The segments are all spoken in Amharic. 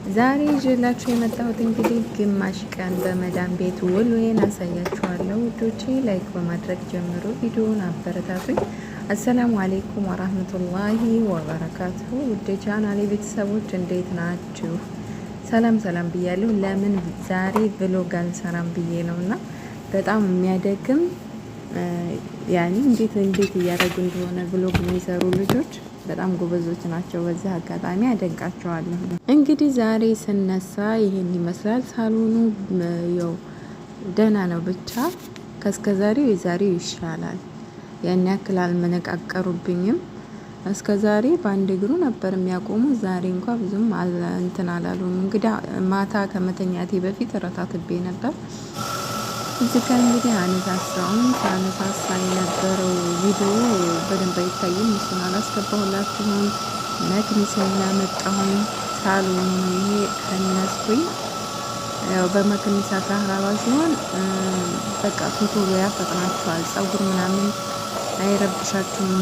ዛሬ ይዤላችሁ የመጣሁት እንግዲህ ግማሽ ቀን በመዳም ቤት ውሎዬን አሳያችኋለሁ። ውዶቼ like በማድረግ ጀምሮ ቪዲዮውን አበረታቱኝ። السلام عليكم ورحمة الله وبركاته። ውድ ቻናሌ ቤተሰቦች እንዴት ናችሁ? ሰላም ሰላም ብያለሁ። ለምን ዛሬ vlog አልሰራም ብዬ ነው እና በጣም የሚያደክም ያኔ እንዴት እንዴት እያደረጉ እንደሆነ vlog የሚሰሩ ልጆች በጣም ጎበዞች ናቸው። በዚህ አጋጣሚ አደንቃቸዋለሁ። እንግዲህ ዛሬ ስነሳ ይሄን ይመስላል ሳሎኑ። ያው ደህና ነው ብቻ ከእስከዛሬው የዛሬው ይሻላል። ያን ያክል አልመነቃቀሩብኝም። እስከ ዛሬ በአንድ እግሩ ነበር የሚያቆሙ። ዛሬ እንኳ ብዙም እንትን አላሉም። እንግዲህ ማታ ከመተኛቴ በፊት ረታትቤ ነበር። እዚህ ጋር እንግዲህ አነሳሳውን ሳነሳሳ የነበረው ቪዲዮ በደንብ አይታይም። እሱን አላስገባሁላችሁም። መክኒሴን አመጣሁኝ። ሳሎኑ ነው ይሄ። ከነስኩኝ ያው በመክኒሳ ካህራባ ሲሆን በቃ ቶቶ ያፈጥናችኋል። ጸጉር ምናምን አይረብሻችሁም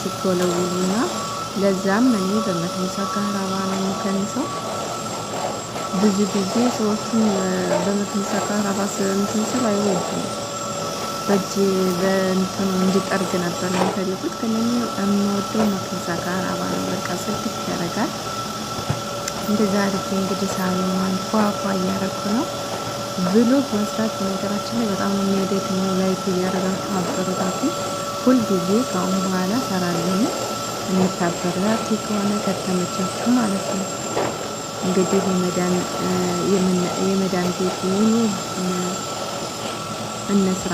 ስትወለውሉና ለዛም እኔ በመክኒሳ ካህራባ ነው የምከንሰው። ብዙ ጊዜ ሰዎቹም በመክኒሳ ካህራባ እንትን ስል አይወዱም። በእጅ በእንትኑ እንዲጠርግ ነበር የሚፈልጉት። ግን እኔ የምወደው መክኒሳ ካህራባ ነው። በቃ ስልክት ያደርጋል። እንደዛ አድርጌ እንግዲህ ሳሎኗን ፏፏ እያረኩ ነው። vlog መስራት በነገራችን ላይ በጣም የሚያደክመው። like እያደረጋችሁ አበረታቱ። ሁልጊዜ ከአሁን በኋላ ሰራለሁ። የምታበረታቱ ከሆነ ከተመቻችሁ ማለት ነው። እንግዲህ የመዳን ቤት ውሎ እንስራ።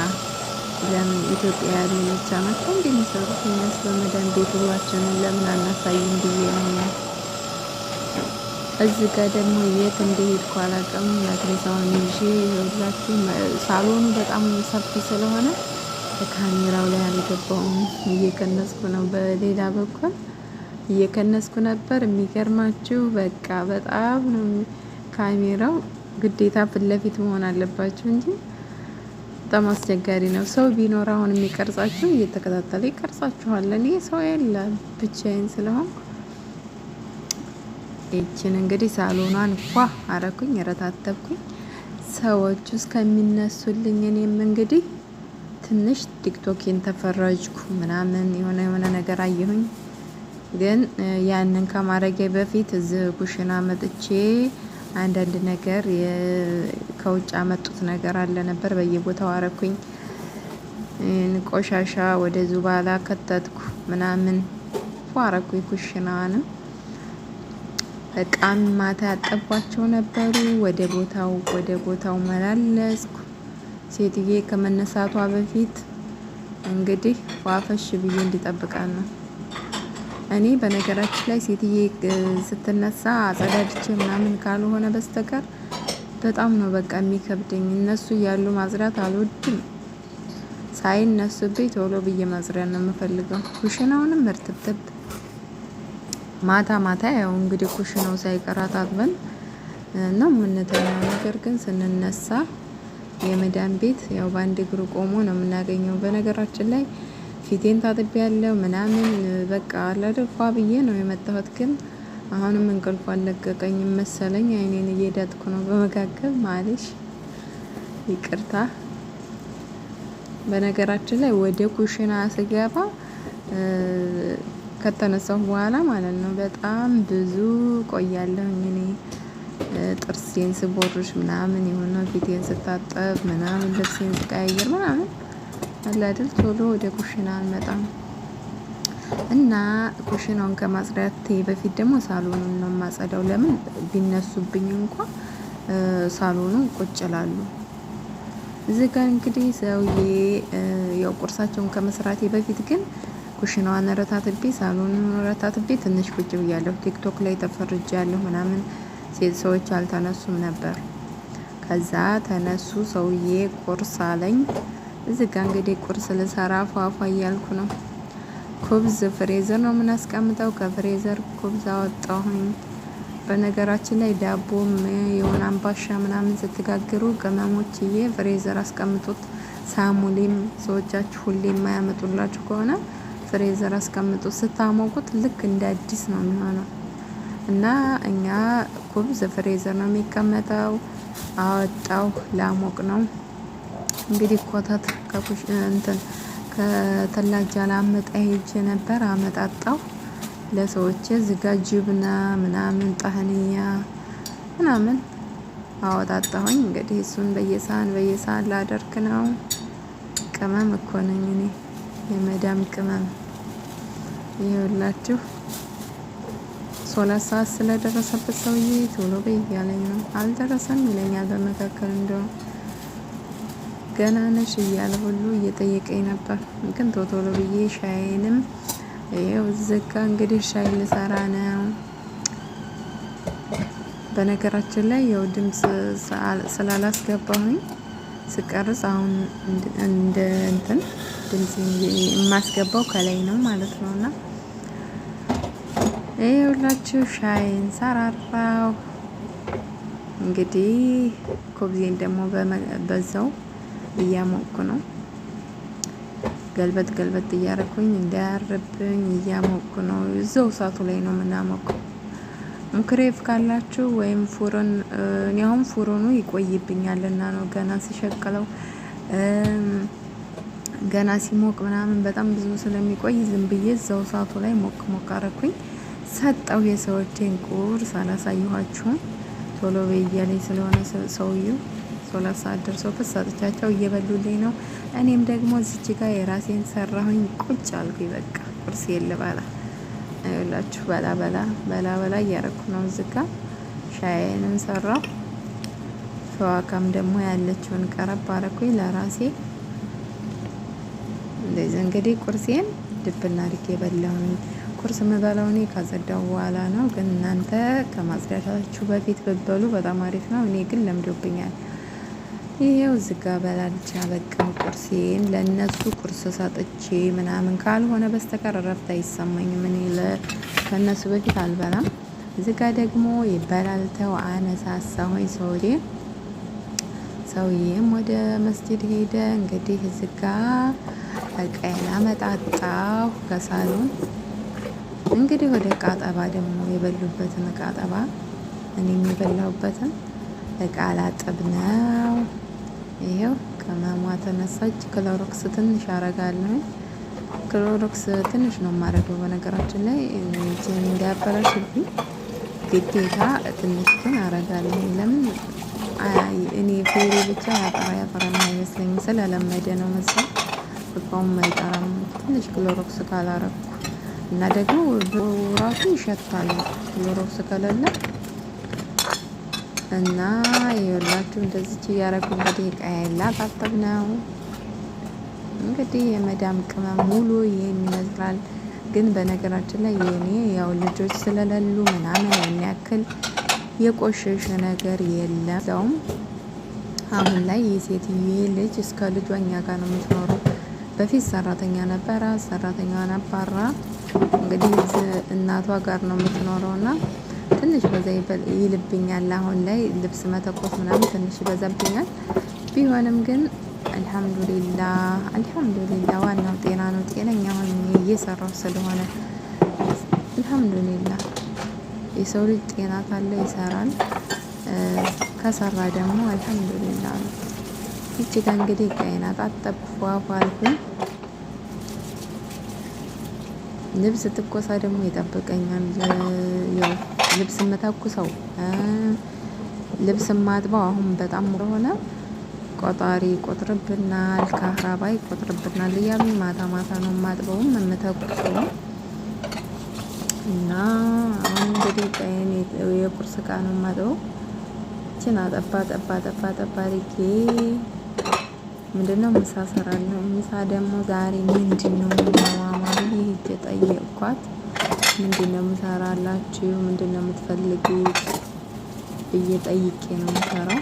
ለምን ኢትዮጵያ ያሉ ብቻ ናቸው እንደሚሰሩት? እኛስ በመዳን ቤት ውሏችንን ለምን አናሳይም ብዬ ነው። እዚህ ጋር ደግሞ የት እንደሄድኩ አላውቅም። መክኒሳውን ይዤ ይኸውላችሁ፣ ሳሎኑ በጣም ሰፊ ስለሆነ ካሜራው ላይ አልገባውም። እየከነስኩ ነው፣ በሌላ በኩል እየከነስኩ ነበር። የሚገርማችሁ በቃ በጣም ነው ካሜራው ግዴታ ፊት ለፊት መሆን አለባችሁ እንጂ በጣም አስቸጋሪ ነው። ሰው ቢኖር አሁን የሚቀርጻችሁ እየተከታተለ ይቀርጻችኋል። እኔ ሰው የለ ብቻዬን ስለሆንኩ ይችን እንግዲህ ሳሎኗን ኳ አረኩኝ፣ ረታተብኩኝ። ሰዎቹ እስከሚነሱልኝ እኔም እንግዲህ ትንሽ ቲክቶኬን ተፈረጅኩ ምናምን የሆነ የሆነ ነገር አየሁኝ። ግን ያንን ከማድረጌ በፊት እዚህ ኩሽና መጥቼ አንዳንድ ነገር ከውጭ አመጡት ነገር አለ ነበር በየቦታው አረኩኝ። ቆሻሻ ወደ ዙባላ ከተትኩ ምናምን ፏ አረኩኝ ኩሽናዋንም። እቃም ማታ ያጠቧቸው ነበሩ። ወደ ቦታው ወደ ቦታው መላለስኩ። ሴትዬ ከመነሳቷ በፊት እንግዲህ ፏፈሽ ብዬ እንዲጠብቃን ነው። እኔ በነገራችን ላይ ሴትዬ ስትነሳ አጸዳድቼ ምናምን ካልሆነ በስተቀር በጣም ነው በቃ የሚከብደኝ። እነሱ እያሉ ማጽዳት አልወድም። ሳይነሱብኝ ቶሎ ብዬ ማጽዳት ነው የምፈልገው። ኩሽናውንም እርትብትብ ማታ ማታ ያው እንግዲህ ኩሽናው ሳይቀር አጣጥበን ነው የምንተኛው። ነገር ግን ስንነሳ የመዳን ቤት ያው በአንድ እግሩ ቆሞ ነው የምናገኘው። በነገራችን ላይ ፊቴን ታጥቤ ያለው ምናምን በቃ አላደፏ ብዬ ነው የመጣሁት። ግን አሁንም እንቅልፉ አልለቀቀኝም መሰለኝ። አይኔን እየዳጥኩ ነው በመካከል ማለሽ ይቅርታ። በነገራችን ላይ ወደ ኩሽና ስገባ ከተነሳሁ በኋላ ማለት ነው በጣም ብዙ ቆያለሁኝ እኔ ጥርሴን ስቦርሽ ምናምን የሆነ ፊቴን ስታጠብ ምናምን ልብሴን ስቀያየር ምናምን አለ አይደል ቶሎ ወደ ኩሽና አልመጣም። እና ኩሽናውን ከማጽዳቴ በፊት ደግሞ ሳሎኑን ነው የማጸዳው። ለምን ቢነሱብኝ እንኳ ሳሎኑ ቁጭ ይላሉ። እዚህ ጋር እንግዲህ ሰውዬ ያው ቁርሳቸውን ከመስራቴ በፊት ግን ኩሽናዋን ረታትቤ ሳሎኑን ረታትቤ ትንሽ ቁጭ ብያለሁ። ቲክቶክ ላይ ተፈርጃለሁ ምናምን ሴት ሰዎች አልተነሱም ነበር። ከዛ ተነሱ ሰውዬ ቁርስ አለኝ። እዚህ ጋ እንግዲህ ቁርስ ልሰራ ፏፏ እያልኩ ነው። خبز freezer ነው የምናስቀምጠው። ከ freezer خبز አወጣሁኝ። በነገራችን ላይ ዳቦም የሆነ አምባሻ ምናምን ስትጋግሩ ቅመሞችዬ freezer አስቀምጡት። ሳሙሌም ሰዎቻችሁ ሁሌ የማያመጡላችሁ ከሆነ freezer አስቀምጡት። ስታሞቁት ልክ እንደ አዲስ ነው የሚሆነው። እና እኛ خبز freezer ነው የሚቀመጠው። አወጣው ላሞቅ ነው እንግዲህ ኮተት ከኩሽ እንትን ከ ثلاجة ላመጣ ሄጄ ነበር። አመጣጣው ለሰዎች ዝጋ جبنة ምናምን طحينية ምናምን አወጣጣሁኝ። እንግዲህ እሱን በየሳህን በየሳህን ላደርግ ነው። ቅመም እኮ ነኝ እኔ የመዳም ቅመም። ይኸውላችሁ ሶላት ሰዓት ስለደረሰበት ሰውዬ ቶሎ በይ እያለኝ ነው። አልደረሰም ይለኛል በመካከል እንደው ገና ነሽ እያለ ሁሉ እየጠየቀኝ ነበር። ግን ቶሎ ብዬ ሻይንም ይኸው ዝጋ። እንግዲህ ሻይ ልሰራ ነው። በነገራችን ላይ ያው ድምጽ ስላላስገባሁኝ ስቀርጽ አሁን እንደ እንትን ድምጽ የማስገባው ከላይ ነው ማለት ነውና ይኸውላችሁ ሻይን ሰራራሁ። እንግዲህ ኮብዜን ደግሞ በዛው እያሞቅኩ ነው። ገልበጥ ገልበጥ እያረኩኝ እንዳያርብኝ እያሞቅኩ ነው። እዛው እሳቱ ላይ ነው የምናሞቀው። مكيف ካላችሁ ወይም فرن፣ እኔ አሁን فرن ኑ ይቆይብኛልና ነው ገና ሲሸቅለው ገና ሲሞቅ ምናምን በጣም ብዙ ስለሚቆይ ዝም ብዬ እዛው እሳቱ ላይ ሞቅ ሞቅ አረኩኝ። ሰጠው የሰዎቼን ቁርስ አላሳየኋችሁም። ቶሎ በይ እያለኝ ስለሆነ ሰውዬው ሶላት ሰዓት ደርሶበት ሰጥቻቸው እየበሉልኝ ነው። እኔም ደግሞ እዚች ጋር የራሴን ሰራሁኝ። ቁጭ አልኩኝ። በቃ ቁርስ የልበላ ይኸውላችሁ፣ በላ በላ በላ በላ እያረኩ ነው። እዚህ ጋ ሻይንም ሰራሁ። ፈዋካም ደግሞ ያለችውን ቀረብ አረኩኝ ለራሴ። እንደዚህ እንግዲህ ቁርሴን ድብና አድርጌ በላሁኝ። ቁርስ የምበላው እኔ ካጸዳው በኋላ ነው። ግን እናንተ ከማጽዳታችሁ በፊት ብትበሉ በጣም አሪፍ ነው። እኔ ግን ለምዶብኛል። ይሄው ዝጋ በላልቻ በቃ ቁርሴን ለእነሱ ቁርስ ሰጥቼ ምናምን ካልሆነ በስተቀር እረፍት አይሰማኝም። እኔ ከእነሱ በፊት አልበላም። ዝጋ ደግሞ ይበላልተው አነሳሳሁኝ ሰውዬ ሰውዬም ወደ መስጂድ ሄደ። እንግዲህ ዝጋ እቃዬን አመጣጣሁ ከሳሎን እንግዲህ ወደ እቃ አጠባ ደግሞ የበሉበትን እቃ አጠባ እኔም የበላሁበትን እቃ ላጥብ ነው። ይሄው ቅመሟ ተነሳች። ክሎሮክስ ትንሽ አረጋለሁ። ክሎሮክስ ትንሽ ነው የማደርገው በነገራችን ላይ እጄን እንዳያበላሽብኝ ግዴታ ትንሽ ግን አረጋለሁ። ለምን እኔ ፌሪ ብቻ ያጠራ ያጠራ አይመስለኝም ስለለመደ ነው መሰል እቃውም አይጠራም ትንሽ ክሎሮክስ ካላረኩ እና ደግሞ ራሱ ይሸታል ክሎሮክስ ከሌለ እና የወላችሁ እንደዚች እያደረጉ እንግዲህ እቃዬን ላጣጥብ ነው። እንግዲህ የመዳም ቅመም ሙሉ ይሄን ይመስላል። ግን በነገራችን ላይ የኔ ያው ልጆች ስለሌሉ ምናምን ያን ያክል የቆሸሸ ነገር የለም። እዛውም አሁን ላይ የሴትዬ ልጅ እስከ ልጇ እኛ ጋር ነው የምትኖረው። በፊት ሰራተኛ ነበረ። ሰራተኛዋን አባራ እንግዲህ እናቷ ጋር ነው የምትኖረው እና ትንሽ በዛ ይልብኛል። አሁን ላይ ልብስ መተኮስ ምናምን ትንሽ ይበዛብኛል። ቢሆንም ግን አልሐምዱሊላ አልሐምዱሊላ፣ ዋናው ጤና ነው። ጤነኛ ሆኜ እየሰራሁ ስለሆነ አልሐምዱሊላ። የሰው ልጅ ጤና ካለ ይሰራል፣ ከሰራ ደግሞ አልሐምዱሊላ ነው። ይቺ ጋ እንግዲህ ቀይና ጣጠብኩ ፏፏ አልኩኝ። ልብስ ትኮሳ ደግሞ ይጠብቀኛል። ያው ልብስ የምተኩሰው ልብስ ማጥበው አሁን በጣም ሆነ ቆጣሪ ይቆጥርብናል፣ ካህራባ ይቆጥርብናል እያሉ ማታ ማታ ነው ማጥበውም የምተኩሰው እና አሁን እንግዲህ ቀይን የቁርስ እቃ ነው ማጥበው። እችን አጠባ ጠባ ጠባ ጠባ አድርጌ ምንድነው ምሳ ሰራለሁ። ምሳ ደግሞ ዛሬ ምንድነው ማማ ብዬ ሄጄ ጠየቅኳት። ምንድነው ምሰራላችሁ? ምንድነው የምትፈልጉት ብዬ ጠይቄ ነው የምሰራው።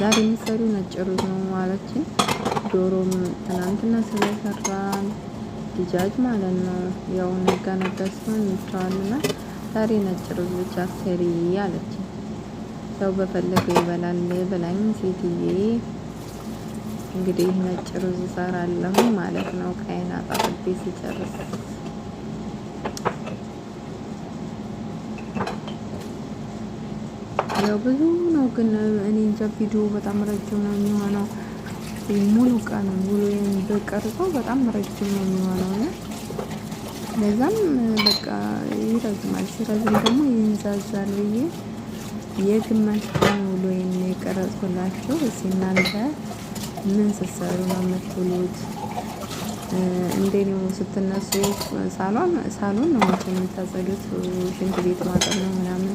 ዛሬ የምትሰሪው ነጭ ሩዝ ነው አለችኝ። ዶሮም ትናንትና ስለሰራን دجاج ማለት ነው። ያው ነጋ ነጋ ሲሆን ይተዋልና ዛሬ ነጭ ሩዝ ብቻ ስሪ አለችኝ። ሰው በፈለገው ይበላል ብላኝ ሴትዬ እንግዲህ ነጭ ሩዝ እሰራለሁ ማለት ነው። ቀይን አጣጥቤ ሲጨርስ ያው ብዙ ነው ግን እኔ እንጃ ቪዲዮ በጣም ረጅም ነው የሚሆነው። ሙሉ ቀን ውሎዬን ብቀርጸው በጣም ረጅም ነው የሚሆነው እና ለዛም በቃ ይረዝማል። ሲረዝም ደግሞ ይንዛዛል ብዬ የግማሽ ቀን ውሎዬን የቀረጽኩላችሁ። እስኪ እናንተ ምን ስትሰሩ ነው የምትውሉት? እንዴት ነው ስትነሱ? ሳሎን ነው መቼም የምታጸዱት፣ ሽንት ቤት ማጠብ ነው ምናምን።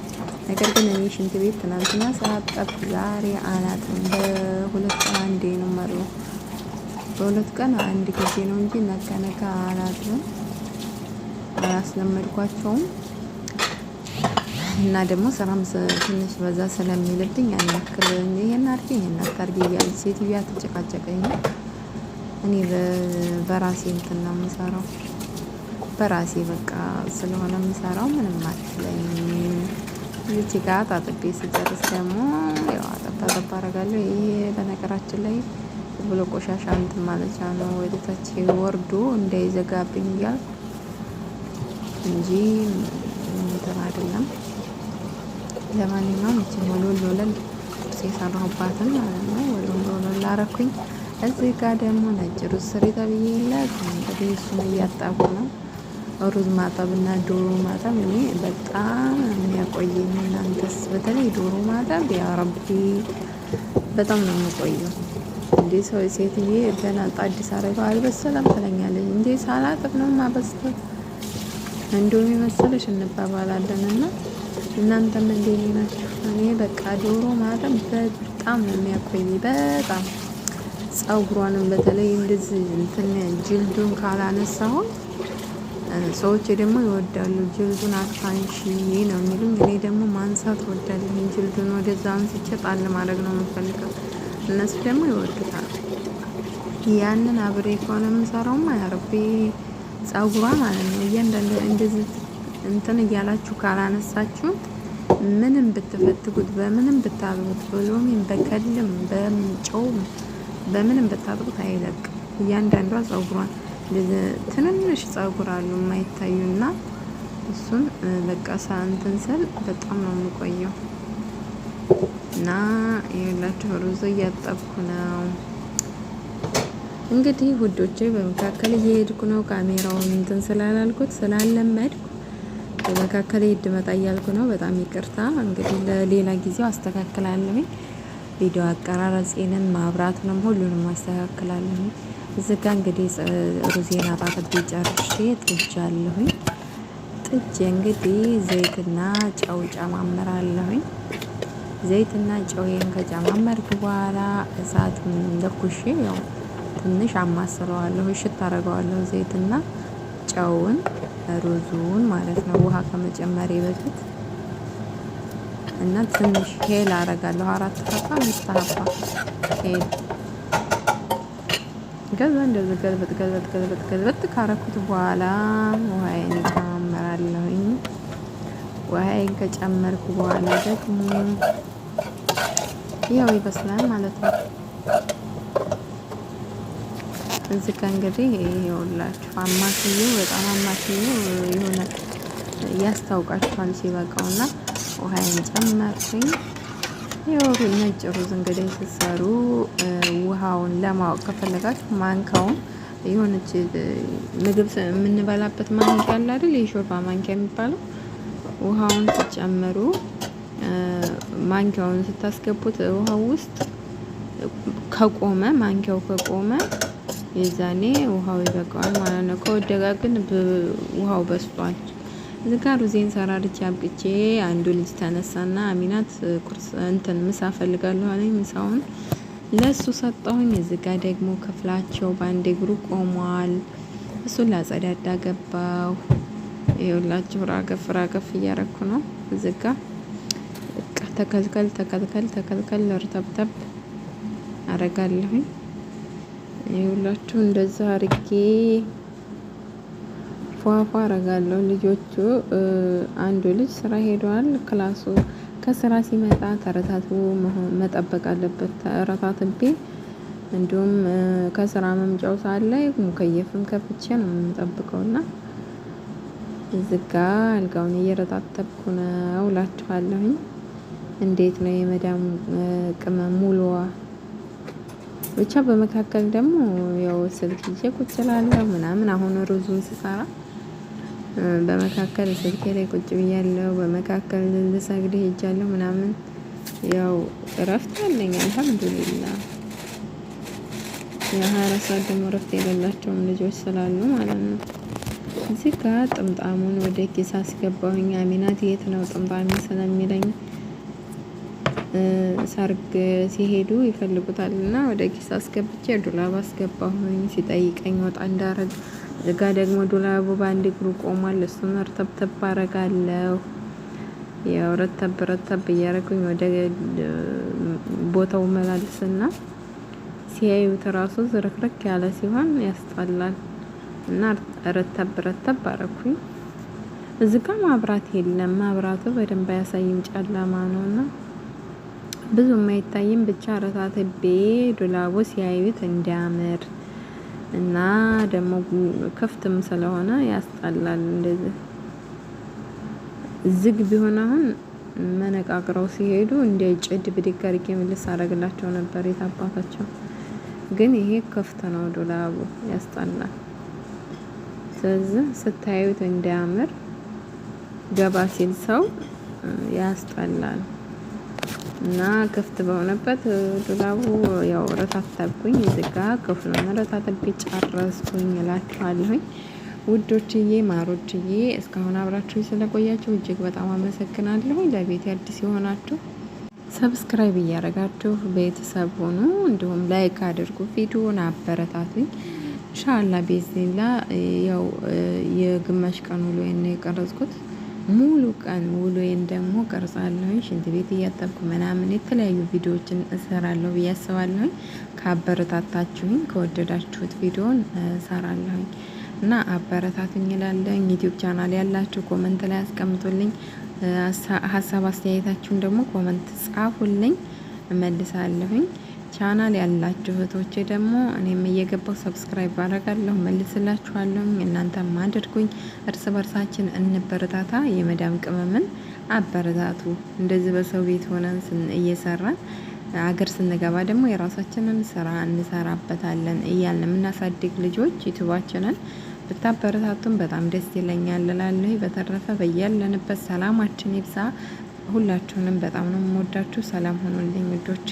ነገር ግን እኔ ሽንት ቤት ትናንትና ሳጠብኩ ዛሬ አላጥብም። በ2 ቀን አንዴ ነው የማጥበው። በ2 ቀን አንድ ጊዜ ነው እንጂ ነካ ነካ አላጥብም፣ አላስለመድኳቸውም። እና ደግሞ ስራም ትንሽ በዛ ስለሚልብኝ ያን ያክል ይሄን አድርጊ ይሄን አታርጊ እያለች ሴትዮዋ ተጨቃጨቀኝ። እኔ በራሴ እንትን ነው የምሰራው፣ በራሴ በቃ ስለሆነ የምሰራው ምንም አትለኝም። እዚች ጋ ታጥቤ ስጨርስ ደግሞ ያው አጠብ አጠብ አደርጋለሁ። ይሄ በነገራችን ላይ ብሎ ቆሻሻ እንትን ማለቻ ነው፣ ወደ ታች ወርዶ እንዳይዘጋብኝ እያልኩ እንጂ እንትን አይደለም። ለማንኛውም እቺ ወለል ወለል ቁርስ የሰራሁባትን ማለት ነው ወለል ወለል አረኩኝ። እዚህ ጋር ደግሞ ነጭ ሩዝ ስሪ ተብዬ የለ እንግዲህ እሱን እያጠቡ ነው። ሩዝ ማጠብ እና ዶሮ ማጠብ እኔ በጣም የሚያቆየኝ። እናንተስ? በተለይ ዶሮ ማጠብ ያ ረቢ በጣም ነው የምቆየው። እንዴ ሰው ሴትዬ ገና አዲስ አረገው አልበሰለም ትለኛለች። እንዴ ሳላጥብ ነው የማበስለው እንደውም የመሰለሽ እንባባላለን። እና እናንተም እንዴ ናችሁ? እኔ በቃ ዶሮ ማጠብ በጣም ነው የሚያቆይ። በጣም ጸጉሯንም በተለይ እንደዚህ እንትን ጅልዱን ካላነሳሁት ሰዎች ደግሞ ይወዳሉ። ጅልዱን አታንሺ ነው የሚሉኝ። እኔ ደግሞ ማንሳት እወዳለሁ። ጅልዱን ወደዛ አንስቼ ጣል ማድረግ ነው የምፈልገው። እነሱ ደግሞ ይወዱታል። ያንን አብሬ ከሆነ የምሰራውማ ያረቤ ጸጉሯ ማለት ነው። እያንዳንዱ እንደዚህ እንትን እያላችሁ ካላነሳችሁት ምንም ብትፈትጉት በምንም ብታጥቡት በሎሚም በከልም በጨውም በምንም ብታጥቡት አይለቅም። እያንዳንዷ ጸጉሯን ትንንሽ ጸጉር አሉ የማይታዩና እሱን በቃ እንትን ስል በጣም ነው የምቆየው። እና ይኸውላችሁ ሩዝ እያጠብኩ ነው። እንግዲህ ውዶቼ በመካከል እየሄድኩ ነው። ካሜራውን እንትን ስላላልኩት ስላለመድኩ በመካከል ሄድ መጣ እያልኩ ነው። በጣም ይቅርታ። እንግዲህ ለሌላ ጊዜው አስተካክላለሁኝ። ቪዲዮ አቀራረጼንም ማብራቱንም ሁሉንም አስተካክላለሁኝ። እዚህ ጋ እንግዲህ ሩዜን አጣጥቤ ጨርሼ ጥጃለሁኝ። ጥጄ እንግዲህ ዘይትና ጨው ጨማምራለሁኝ። ዘይትና ጨውዬን ከጨማመርኩ በኋላ እሳት ለኩሼ ያው ትንሽ አማስለዋለሁ፣ እሽት አደርገዋለሁ። ዘይትና ጨውን ሩዙን ማለት ነው፣ ውሃ ከመጨመሬ በፊት እና ትንሽ ሄል አደርጋለሁ። 4 ሀባ 5 ሀባ ሄል። ከዛ እንደዚህ ገልበጥ ገልበጥ ገልበጥ ገልበጥ ካረኩት በኋላ ውሃዬን እጨማምራለሁኝ። ውሃዬን ከጨመርኩ በኋላ ደግሞ ያው ይበስላል ማለት ነው። እዚህ ጋር እንግዲህ ይኸውላችሁ አማስዬው በጣም አማስዬው የሆነ ያስታውቃችኋል ሲበቃውና ውሃዬን ጨመርኩኝ። ይኸው ነጭ ሩዝ እንግዲህ ስትሰሩ ውሃውን ለማወቅ ከፈለጋችሁ ማንካውን የሆነች ምግብ የምንበላበት ማንኪያ አለ አይደል? የሾርባ ማንኪያ የሚባለው ውሃውን ስትጨምሩ ማንኪያውን ስታስገቡት ውሃው ውስጥ ከቆመ ማንኪያው ከቆመ የዛኔ ውሃው ይበቃዋል ማለት ነው። ከወደቀ ግን ውሃው በስቷል። እዚህ ጋር ሩዜን ሰራርቼ አብቅቼ አንዱ ልጅ ተነሳና አሚናት ቁርስ እንትን ምሳ ፈልጋለሁ አለኝ። ምሳውን ለሱ ሰጠሁኝ። እዚህ ጋር ደግሞ ክፍላቸው በአንድ እግሩ ቆሟል። እሱን ላጸዳዳ ገባሁ። ይኸውላችሁ ራገፍ ራገፍ እያረኩ ነው። እዚህ ጋር በቃ ተከልከል ተከልከል ተከልከል እርተብተብ አረጋለሁኝ። ይኸውላችሁ እንደዛ አርጌ ፏፏ አረጋለሁ። ልጆቹ አንዱ ልጅ ስራ ሄደዋል። ክላሱ ከስራ ሲመጣ ተረታትቦ መጠበቅ አለበት። ተረታትቤ እንዲሁም ከስራ መምጫው ሰዓት ላይ ሙከየፍም ከፍቼ ነው የምጠብቀውና እዚህ ጋ አልጋውን እየረታተብኩ ነው እላችኋለሁኝ። እንዴት ነው የመዳም ቅመም ሙሉዋ? ብቻ በመካከል ደግሞ ያው ስልክ ይዤ ቁጭ እላለሁ ምናምን። አሁን ሩዙን ስሰራ በመካከል ስልኬ ላይ ቁጭ ብያለሁ፣ በመካከል ልሰግድ ሄጃለሁ ምናምን። ያው እረፍት አለኝ አልሐምዱሊላህ። የ24 ሰዓት ደግሞ እረፍት የሌላቸውም ልጆች ስላሉ ማለት ነው። እዚህ ጋር ጥምጣሙን ወደ ኪስ አስገባሁኝ። አሚናት የት ነው ጥምጣሚ ስለሚለኝ ሰርግ ሲሄዱ ይፈልጉታል እና ወደ ኪስ አስገብቼ ዱላብ አስገባሁኝ። ሲጠይቀኝ ወጣ እንዳረግ እጋ ደግሞ ዱላቡ በአንድ እግሩ ቆሟል። እሱን ረተብተብ አረጋለሁ። ያው ረተብ ረተብ እያረጉኝ ወደ ቦታው መላልስና ሲያዩት ራሱ ዝርክርክ ያለ ሲሆን ያስጠላል እና ረተብ ረተብ አረኩኝ። እዚህ ጋ ማብራት የለም። ማብራቱ በደንብ አያሳይም፣ ጨለማ ነውና ብዙም አይታይም። ብቻ ረታትቤ ዱላቡ ሲያዩት እንዲያምር እና ደግሞ ክፍትም ስለሆነ ያስጠላል። እንደዚህ ዝግ ቢሆን አሁን መነቃቅረው ሲሄዱ እንደ ጭድ ብድግ አድርጌ ምልስ አደርግላቸው ነበር የታባታቸው። ግን ይሄ ክፍት ነው ዱላቡ ያስጠላል። ስለዚህ ስታዩት እንዲያምር ገባ ሲል ሰው ያስጠላል። እና ክፍት በሆነበት ዱላቡ ያው ረታተብኩኝ። እዚህ ጋ ክፍሉን ረታተቤ ጨረስኩኝ እላችኋለሁኝ። ውዶችዬ ማሮችዬ እስካሁን አብራችሁ ስለቆያችሁ እጅግ በጣም አመሰግናለሁኝ። ለቤት አዲስ የሆናችሁ subscribe እያደረጋችሁ ቤተሰብ ሆኑ፣ እንዲሁም like አድርጉ፣ ቪዲዮን አበረታቱኝ። ኢንሻአላ ቢዝኒላ ያው የግማሽ ቀን ውሎዬን ነው የቀረጽኩት። ሙሉ ቀን ውሎዬን ደግሞ ቀርጻለሁኝ። ሽንት ቤት እያጠብኩ ምናምን የተለያዩ ቪዲዮዎችን እሰራለሁ ብዬ አስባለሁኝ። ካበረታታችሁኝ ከወደዳችሁት ቪዲዮን እሰራለሁኝ እና አበረታቱኝ እላለሁኝ። ዩቲዩብ ቻናል ያላችሁ comment ላይ አስቀምጡልኝ። ሀሳብ አስተያየታችሁን ደግሞ comment ጻፉልኝ፣ እመልሳለሁኝ። ቻናል ያላችሁ እህቶቼ ደግሞ እኔም እየገባሁ subscribe አደርጋለሁ፣ መልስላችኋለሁ። እናንተም አድርጉኝ። እርስ በርሳችን እንበረታታ። የመዳም ቅመምን አበረታቱ። እንደዚህ በሰው ቤት ሆነን እየሰራን አገር ስንገባ ደግሞ የራሳችንን ስራ እንሰራበታለን እያልን የምናሳድግ ልጆች ዩቱባችንን ብታበረታቱን በጣም ደስ ይለኛል እላለሁ። በተረፈ በያለንበት ሰላማችን ይብዛ። ሁላችሁንም በጣም ነው የምወዳችሁ። ሰላም ሆኑልኝ ውዶች።